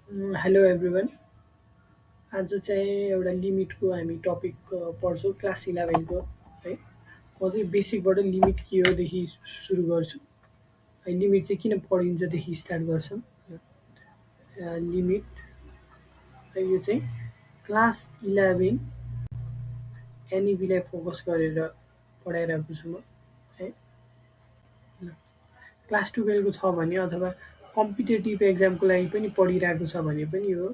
Hello everyone. आज चाहिँ एउटा लिमिटको हामी टपिक पढ्छौँ क्लास 11को है। म चाहिँ बेसिकबाट लिमिट के होदेखि सुरु गर्छु है। लिमिट चाहिँ किन पढिन्छदेखि स्टार्ट गर्छौँ। लिमिट है, यो चाहिँ क्लास 11 एनइबीलाई फोकस गरेर पढाइरहेको छु म है। क्लास 12को छ भने अथवा कम्पिटेटिभ एक्जामको लागि पनि पढिरहेको छ भने पनि यो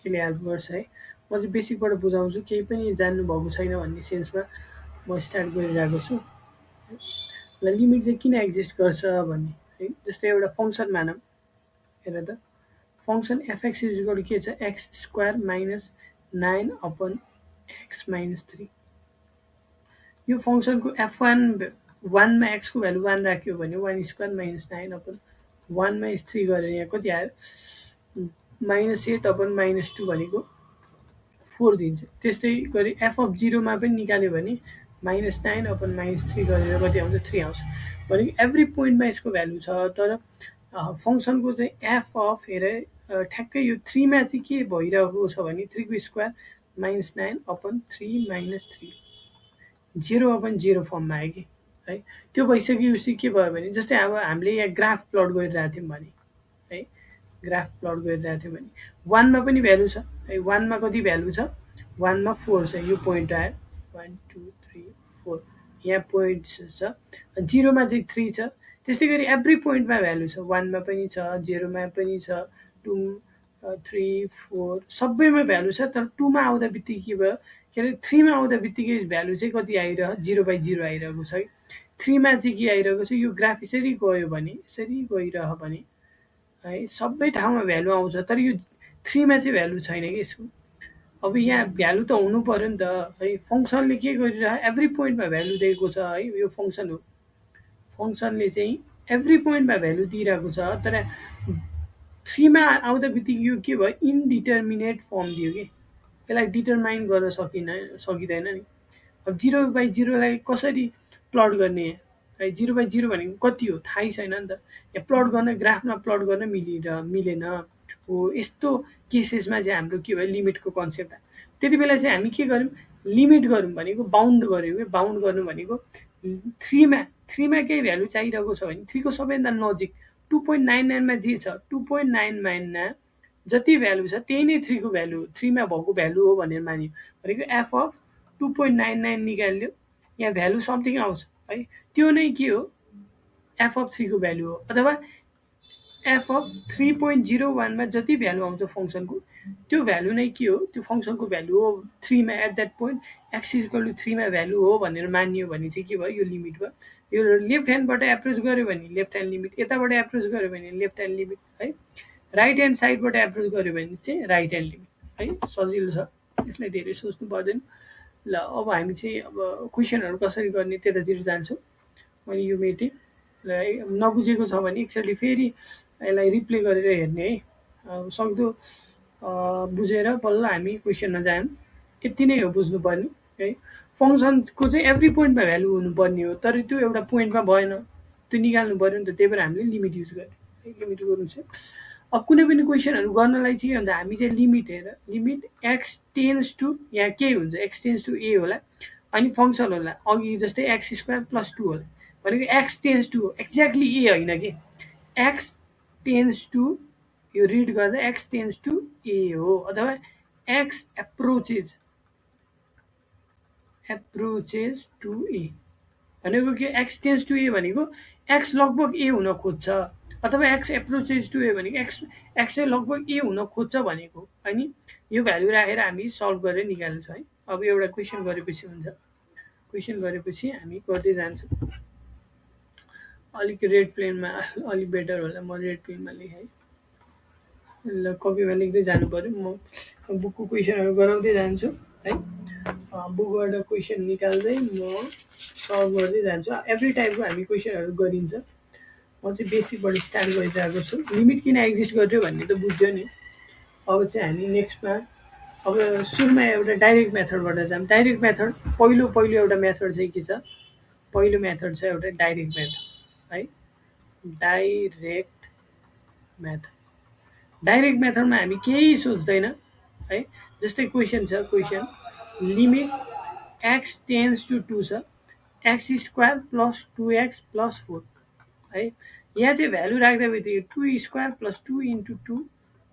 यसले हेल्प गर्छ है। म चाहिँ बेसिकबाट बुझाउँछु, केही पनि जान्नुभएको छैन भन्ने सेन्समा म स्टार्ट गरिरहेको छु। ल लिमिट चाहिँ किन एक्जिस्ट गर्छ भन्ने है। जस्तै एउटा फङ्सन मानौँ, हेर त फङ्सन एफएक्स इक्वल के छ, एक्स स्क्वायर माइनस 9/x-3। यो फङ्सनको एफ1 वानमा एक्सको भ्यालु 1 राख्यो भने 1² माइनस 9/1 - 3 गरेर यहाँ कति आयो, -8/-2 भनेको 4 दिन्छ। त्यस्तै गरी एफ अफ जिरोमा पनि निकाल्यो भने -9/-3 गरेर कति आउँछ, 3 आउँछ। भनेको एभ्री पोइन्टमा यसको भ्यालु छ। तर फङ्सनको चाहिँ एफ अफ हेर ठ्याक्कै यो 3 मा चाहिँ के भइरहेको छ भने 3 को स्क्वायर -9/3 - 0/0 फर्ममा आयो कि है। त्यो भइसकेपछि के भयो भने जस्तै अब हामीले यहाँ ग्राफ प्लट गरिरहेको थियौँ भने है, ग्राफ प्लट गरिरहेको थियौँ भने वानमा पनि भ्यालु छ है। वानमा कति भ्यालु छ, वानमा 4 छ। यो पोइन्ट आयो 1 2 3 4, यहाँ पोइन्ट छ। जिरोमा चाहिँ 3 छ। त्यस्तै गरी एभ्री पोइन्टमा भ्यालु छ, वानमा पनि छ, जेरोमा पनि छ, 2 3 4 सबैमा भ्यालु छ। तर 2 मा आउँदा बित्तिकै के भयो, के अरे 3 मा आउँदा बित्तिकै भ्यालु चाहिँ कति आइरह 0/0 आइरहेको छ है। 3 मा चाहिँ के आइरहेको छ, यो ग्राफ यसरी गयो भने यसरी गइरह भने है सबै ठाउँमा भ्यालु आउँछ। तर यो 3 मा चाहिँ भ्यालु छैन कि यसको। अब यहाँ भ्यालु त हुनु पर्यो नि त है। फङ्सनले के गरिरह एभ्री पोइन्टमा भ्यालु दिएको छ है। यो फङ्सन हो, फङ्सनले चाहिँ एभ्री पोइन्टमा भ्यालु दिइरहेको छ। तर 3 मा आउँदा बित्तिकै यो के भयो, इन्डिटर्मिनेट फर्म दियो कि यसलाई डिटरमाइन गर्न सकिँदैन नि। अब 0/0लाई कसरी प्लट गर्ने है, 0/0 भनेको कति हो थाहै छैन नि त। यहाँ प्लट गर्न, ग्राफमा प्लट गर्न मिलेन हो। यस्तो केसेसमा चाहिँ हाम्रो के भयो, लिमिटको कन्सेप्ट आयो। त्यति बेला चाहिँ हामी के गर्यौँ, लिमिट गरौँ भनेको बााउन्ड गऱ्यौँ कि। बााउन्ड गर्नु भनेको 3 मा केही भ्यालु चाहिरहेको छ भने 3 को सबैभन्दा नजिक 2.99 मा जे छ, 2.99 मा जति भ्यालु छ त्यही नै 3 को भ्यालु, 3 मा भएको भ्यालु हो भनेर मान्यो भनेको एफ अफ 2.99 निकाल्यो, यहाँ भ्यालु समथिङ आउँछ है। त्यो नै के हो, एफ अफ 3 को भ्यालु हो। अथवा एफ अफ 3.01 मा जति भ्यालु आउँछ फङ्सनको त्यो भ्यालु नै के हो, त्यो फङ्सनको भ्यालु हो। 3 मा at that point X equal to 3 मा भ्यालु हो भनेर मानियो भने चाहिँ के भयो, यो लिमिट भयो। यो लेफ्ट ह्यान्डबाट एप्रोच गऱ्यो भने लेफ्ट ह्यान्ड लिमिट, यताबाट एप्रोच गऱ्यो भने लेफ्ट ह्यान्ड लिमिट है। राइट ह्यान्ड साइडबाट एप्रोच गऱ्यो भने चाहिँ राइट ह्यान्ड लिमिट है। सजिलो छ, यसलाई धेरै सोच्नु पर्दैन। ल अब हामी चाहिँ अब क्वेसनहरू कसरी गर्ने त्यतातिर जान्छौँ। मैले यो मेटेँ। ल नबुझेको छ भने एकचोटि फेरि यसलाई रिप्ले गरेर हेर्ने है। सक्दो बुझेर बल्ल हामी क्वेसनमा जायौँ। यति नै हो बुझ्नुपर्ने है। फङ्सनको चाहिँ एभ्री पोइन्टमा भ्यालु हुनुपर्ने हो। तर त्यो एउटा पोइन्टमा भएन, त्यो निकाल्नु पऱ्यो नि त। त्यही भएर हामीले लिमिट युज गर्यौँ है। लिमिट गर्नु चाहिँ अब कुनै पनि क्वेसनहरू गर्नलाई चाहिँ के भन्छ, हामी चाहिँ लिमिट हेर, लिमिट एक्स टेन्स टु, यहाँ के हुन्छ, एक्स टेन्स टु ए होला अनि फङ्सन होला। अघि जस्तै एक्स स्क्वायर प्लस 2 होला भनेको एक्स टेन्स टु हो, एक्ज्याक्टली ए होइन कि। एक्स टेन्स टु, यो रिड गर्दा एक्स टेन्स टु ए हो। अथवा एक्स एप्रोचेज टु ए भनेको के, एक्स टेन्स टु ए भनेको एक्स लगभग ए हुन खोज्छ। अथवा एक्स एप्रोचेज टु ए भनेको एक्स चाहिँ लगभग ए हुन खोज्छ भनेको। अनि यो भ्यालु राखेर हामी सल्भ गरेर निकाल्छौँ है। अब एउटा क्वेसन गरेपछि हुन्छ, क्वेसन गरेपछि हामी गर्दै जान्छौँ। अलिक रेड प्लेनमा अलिक बेटर होला, म रेड प्लेनमा लेखेँ है। ल कपीमा लेख्दै जानु पऱ्यो। म बुकको क्वेसनहरू गराउँदै जान्छु है। बुकबाट क्वेसन निकाल्दै म सल्भ गर्दै जान्छु। एभ्री टाइपको हामी क्वेसनहरू गरिन्छ। म चाहिँ बेसिकबाट स्टार्ट गरिरहेको छु। लिमिट किन एक्जिस्ट गर्यो भन्ने त बुझ्यो नि। अब चाहिँ हामी नेक्स्टमा अब सुरुमा एउटा डाइरेक्ट मेथडबाट जाऊँ। डाइरेक्ट मेथड पहिलो एउटा मेथड चाहिँ के छ, पहिलो मेथड छ एउटा डाइरेक्ट मेथड है। डाइरेक्ट मेथड डाइरेक्ट मेथडमा हामी केही सोच्दैन है। जस्तै क्वेसन छ, question limit x tends to 2 छ, x square plus 2x plus 4 है। यहाँ चाहिँ भ्यालु राख्दा बित्तिकै 2 स्क्वायर प्लस 2 इन्टु 2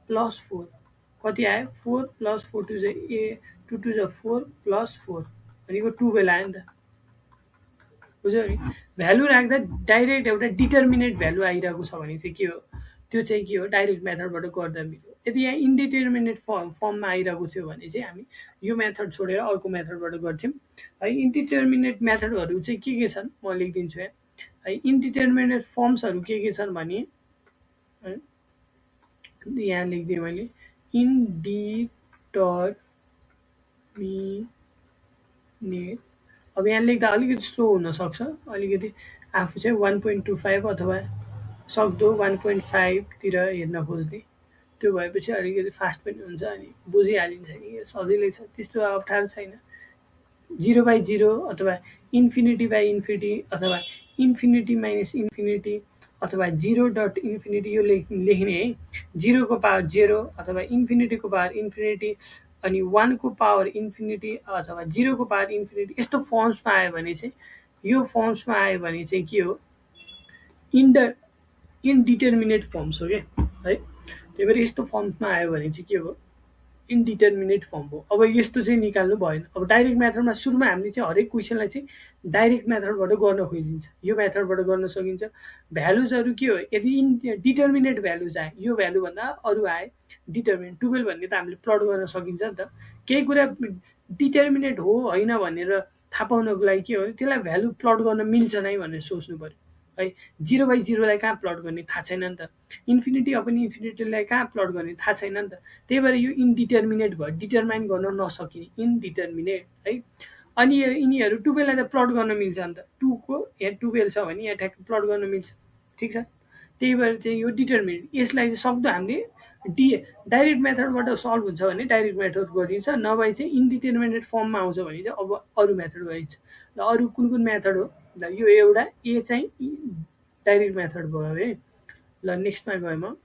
प्लस 4 कति आयो, 4 प्लस 4 टू चाहिँ 2 टू जा 4 प्लस 4 भनेको 12 आयो नि त, बुझ्यो नि। भ्यालु राख्दा डाइरेक्ट एउटा डिटर्मिनेट भ्यालु आइरहेको छ भने चाहिँ के हो, त्यो चाहिँ के हो, डाइरेक्ट मेथडबाट गर्दा मिल्यो। यदि यहाँ इन्डिटर्मिनेट फर्ममा आइरहेको थियो भने चाहिँ हामी यो मेथड छोडेर अर्को मेथडबाट गर्थ्यौँ है। इन्डिटर्मिनेट मेथडहरू चाहिँ के छन् म लेखिदिन्छु यहाँ है। इन्डिटर्मिनेट फर्म्सहरू के छन् भने है, यहाँ लेखिदिएँ मैले, इन्डिटर्मिनेट। अब यहाँ लेख्दा अलिकति स्लो हुनसक्छ, अलिकति आफू चाहिँ 1.25 अथवा सक्दो 1.5तिर हेर्न खोज्ने, त्यो भएपछि अलिकति फास्ट पनि हुन्छ अनि बुझिहालिन्छ कि सजिलै छ, त्यस्तो अप्ठ्यारो छैन। 0/0 अथवा इन्फिनिटी बाई इन्फिनिटी अथवा इन्फिनिटी माइनस इन्फिनिटी अथवा 0.इन्फिनिटी यो लेख्ने है। 0 को पावर 0 अथवा इन्फिनिटीको पावर इन्फिनिटी अनि 1 को पावर इन्फिनिटी अथवा 0 को पावर इन्फिनिटी, यस्तो फर्म्समा आयो भने चाहिँ, यो फर्म्समा आयो भने चाहिँ के हो, इन्डिटर्मिनेट फर्म्स हो क्या है। त्यही भएर यस्तो फर्म्समा आयो भने चाहिँ के हो, इन्डिटर्मिनेट फर्म हो। अब यस्तो चाहिँ निकाल्नु भएन। अब डाइरेक्ट मेथडमा सुरुमा हामीले चाहिँ हरेक क्वेसनलाई चाहिँ डाइरेक्ट मेथडबाट गर्न खोजिन्छ, यो मेथडबाट गर्न सकिन्छ। भ्यालुजहरू के हो, यदि डिटर्मिनेट भ्यालु आए, यो भ्यालुभन्दा अरू आए डिटर्मिनेट 12 भन्ने त हामीले प्लट गर्न सकिन्छ नि त। केही कुरा डिटर्मिनेट हो होइन भनेर थाहा पाउनको लागि के हो, त्यसलाई भ्यालु प्लट गर्न मिल्छ नै भनेर सोच्नु पऱ्यो है। 0/0लाई कहाँ प्लट गर्ने थाहा छैन नि त, इन्फिनिटी अपन इन्फिनिटीलाई कहाँ प्लट गर्ने थाहा छैन नि त। त्यही भएर यो इन्डिटर्मिनेट भयो, डिटर्माइन गर्न नसकिने, इन्डिटर्मिनेट है। अनि यिनीहरू 12लाई त प्लट गर्न मिल्छ नि त, 2 को यहाँ 12 छ भने यहाँ ठ्याक्क प्लट गर्न मिल्छ, ठिक छ। त्यही भएर चाहिँ यो डिटर्मिनेट, यसलाई चाहिँ सक्दो हामीले डाइरेक्ट मेथडबाट सल्भ हुन्छ भने डाइरेक्ट मेथड गरिन्छ, नभए चाहिँ इन्डिटर्मिनेट फर्ममा आउँछ भने चाहिँ अब अरू मेथड गरिन्छ। ल अरू कुन कुन मेथड हो, ल यो एउटा ए चाहिँ डाइरेक्ट मेथड भयो है। ल नेक्स्टमा गएँ म,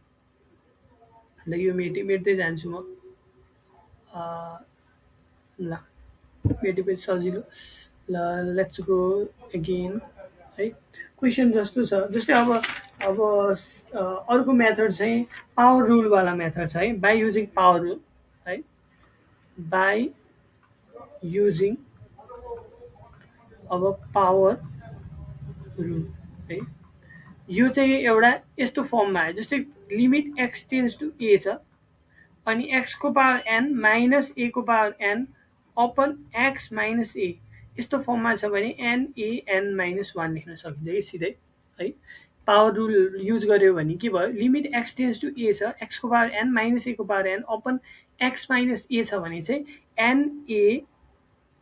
ल यो मेट्दै जान्छु म। ल मेटेपछि सजिलो। ल लेट्स गो अगेन है। क्वेसन जस्तो छ, जस्तै अब अर्को मेथड चाहिँ पावर रुलवाला मेथड छ है, बाई युजिङ पावर रुल है, बाई युजिङ अब पावर रुल है। यो चाहिँ एउटा यस्तो फर्ममा आयो, जस्तै limit x tends to a छ अनि एक्स को पावर एन माइनस ए को power n upon x minus a, यस्तो फर्ममा छ भने एन माइनस 1 लेख्न सकिन्छ कि सिधै है। पावर रुल युज गर्यो भने के भयो, limit x tends to a छ, एक्स को पावर एन माइनस ए को power n upon x minus a छ भने चाहिँ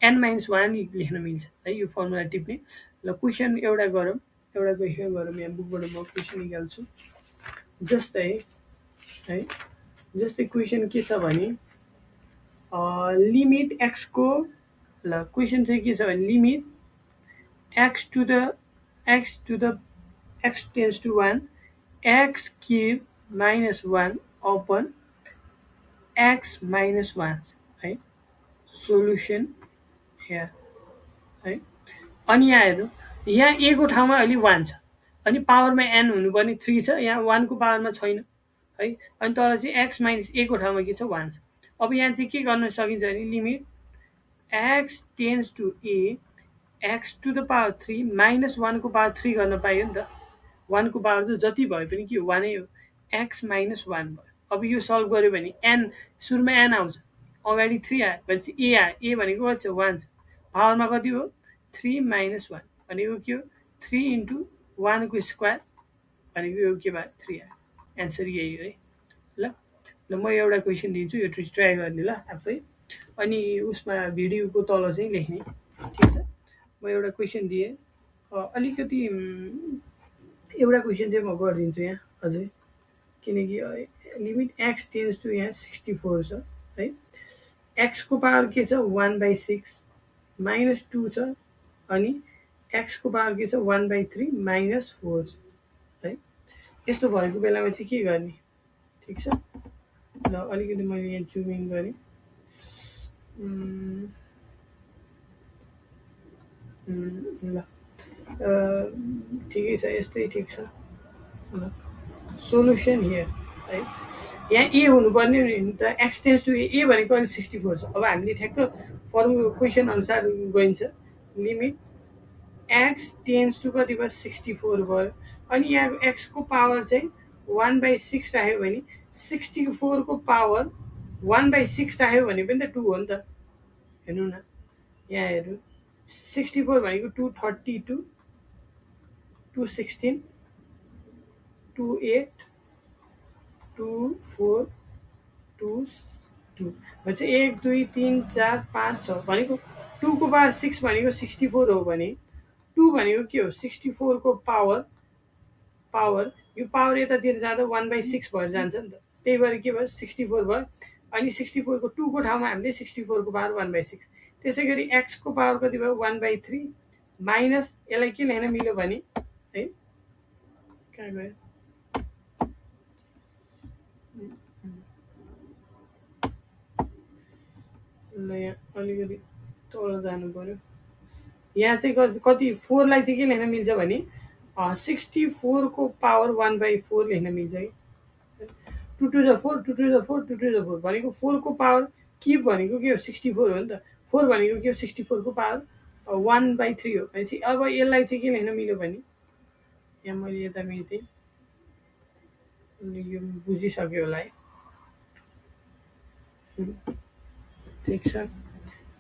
एन माइनस 1 लेख्न मिल्छ है, यो फर्मुला टिप्ने। ल क्वेसन एउटा गरौँ, एउटा क्वेसन गरौँ, यहाँ बुकबाट म क्वेसन निकाल्छु। जस्तै है, जस्तै क्वेसन के छ भने लिमिट एक्स को, ल क्वेसन चाहिँ के छ भने limit X to the X tends to 1 X cube minus 1 upon x minus 1 है, सोल्युसन यहाँ है। अनि यहाँ हेर्नु, यहाँ ए को ठाउँमा अहिले 1 छ अनि पावरमा एन हुनुपर्ने 3 छ, यहाँ 1 को पावरमा छैन है। अनि तल चाहिँ एक्स माइनस ए को ठाउँमा के छ, 1 छ। अब यहाँ चाहिँ के गर्न सकिन्छ भने limit x tends to A X to the power 3 minus 1 को पावर 3 गर्न पाइयो नि त। 1 को पावर त जति भए पनि के हो, 1 नै हो, एक्स माइनस 1 भयो। अब यो सल्भ गर्यो भने एन, सुरुमा एन आउँछ, अगाडि 3 आयो भनेपछि ए आयो, ए भनेको कति छ, 1 छ, पावरमा कति हो 3 माइनस 1 भनेको के हो, 3 इन्टु 1 को स्क्वायर भनेको यो के भयो, 3 आयो, एन्सर यही हो है। ल ल म एउटा क्वेसन दिन्छु, यो ट्राई गर्ने ल आफै, अनि उसमा भिडियोको तल चाहिँ लेख्ने, ठिक छ। म एउटा क्वेसन दिएँ, अलिकति एउटा क्वेसन चाहिँ म गरिदिन्छु यहाँ अझै, किनकि लिमिट एक्स टेन्स टु यहाँ 64 छ है, एक्स को पावर के छ 1/6 माइनस 2 छ अनि एक्स को पावर के छ 1/3 माइनस 4 छ है। यस्तो भएको बेलामा चाहिँ के गर्ने, ठिक छ। ल अलिकति मैले यहाँ जुमिङ गरेँ। उम्, ल ठिकै छ, यस्तै ठिक छ। ल सोल्युसन हियर है, यहाँ ए हुनुपर्ने नि त, एक्स टेन्स टु ए भनेको अहिले 64 छ। अब हामीले ठ्याक्क क्वेसन अनुसार गइन्छ। लिमिट एक्स टेन्स टु कति भयो, 64 भयो। अनि यहाँ एक्सको पावर चाहिँ 1/6 राख्यो भने 64 को पावर 1/6 राख्यो भने पनि त 2 हो नि त। हेर्नु न, यहाँ हेर्नु, 64 भनेको 232, 216, 28, 24, 2 भन्छ 1 2 3 4 5 6 भनेको 2 को पावर 6 भनेको 64 हो भने 2 भनेको के हो, 64 को पावर पावर यो पावर यतातिर जाँदा 1/6 भएर जान्छ नि त। त्यही भएर के भयो, 64 भयो। अनि 64 को 2 को ठाउँमा हामीले 64 को पावर 1/6। त्यसै गरी एक्स को पावर कति भयो, 1/3 माइनस यसलाई के लेख्न मिल्यो भने है, कहाँ गयो, ल यहाँ अलिकति तल जानु पर्यो। यहाँ चाहिँ कति 4 लाई चाहिँ के लेख्न मिल्छ भने 64 को पावर 1/4 लेख्न मिल्छ कि। 2 टू ज 4, 2 टू ज 4, 2 टू ज 4 भनेको 4 को पावर क्युब भनेको के हो, 64 हो नि त। 4 भनेको के हो, 64 को पावर 1/3 हो भनेपछि अब यसलाई चाहिँ के लेख्न मिल्यो भने, यहाँ मैले यता मेथेँ, यो बुझिसक्यो होला है, ठिक छ।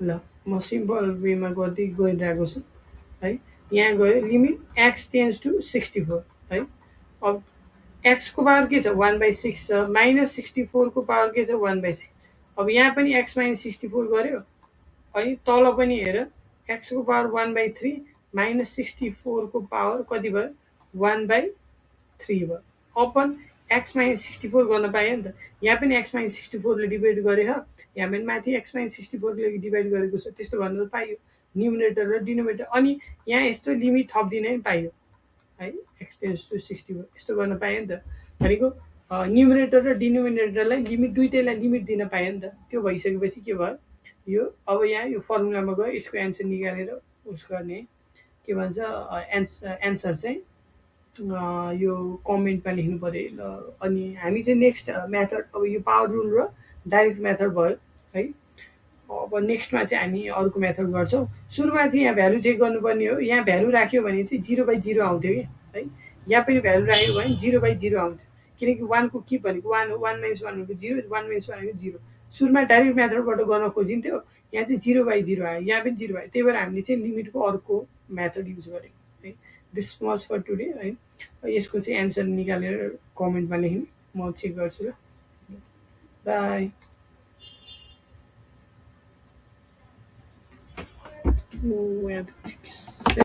ल म सिम्पल वेमा गर्दै गइरहेको छु है। यहाँ गयो लिमिट एक्स टेन्स टु 64 है। अब एक्स को पावर के छ, 1/6 छ, माइनस 64 को पावर के छ, 1/6। अब यहाँ पनि एक्स माइनस 64 गऱ्यो, अनि तल पनि हेर, एक्स को पावर 1/3 माइनस 64 को पावर कति भयो, 1/3 भयो। अपन एक्स माइनस 64 गर्न पायो नि त। यहाँ पनि एक्स माइनस 64 ले डिभाइड गरे हो, यहाँ पनि माथि एक्स माइनस 64 ले डिभाइड गरेको छ, त्यस्तो गर्न त पाइयो, न्युमिनेटर र डिनोमिनेटर। अनि यहाँ यस्तो लिमिट थपिदिन पनि पाइयो है, एक्स टेन्स टु 64 यस्तो गर्न पायो नि त। भनेको न्युमिनेटर र डिनोमिनेटरलाई लिमिट, दुइटैलाई लिमिट दिन पायो नि त। त्यो भइसकेपछि के भयो, यो अब यहाँ यो फर्मुलामा गयो, यसको एन्सर निकालेर उस गर्ने, के भन्छ एन्सर चाहिँ यो कमेन्टमा लेख्नु पऱ्यो। ल अनि हामी चाहिँ नेक्स्ट मेथड, अब यो पावर रुल र डाइरेक्ट मेथड भयो है। अब नेक्स्टमा चाहिँ हामी अर्को मेथड गर्छौँ। सुरुमा चाहिँ यहाँ भ्यालु चेक गर्नुपर्ने हो। यहाँ भ्यालु राख्यो भने चाहिँ 0/0 आउँथ्यो कि है। यहाँ पनि भ्यालु राख्यो भने 0/0 आउँथ्यो, किनकि 1 को किप भनेको 1 हो, 1 - 1 भनेको 0, 1 - 1 भनेको 0। सुरुमा डाइरेक्ट मेथडबाट गर्न खोजिन्थ्यो, यहाँ चाहिँ 0/0 आयो, यहाँ पनि 0 आयो। त्यही भएर हामीले चाहिँ लिमिटको अर्को मेथड युज गरेको है। दिस मच फर टुडे है। यसको चाहिँ एन्सर निकालेर कमेन्टमा लेख्नु, म चेक गर्छु ल। बाई। Oh, yeah.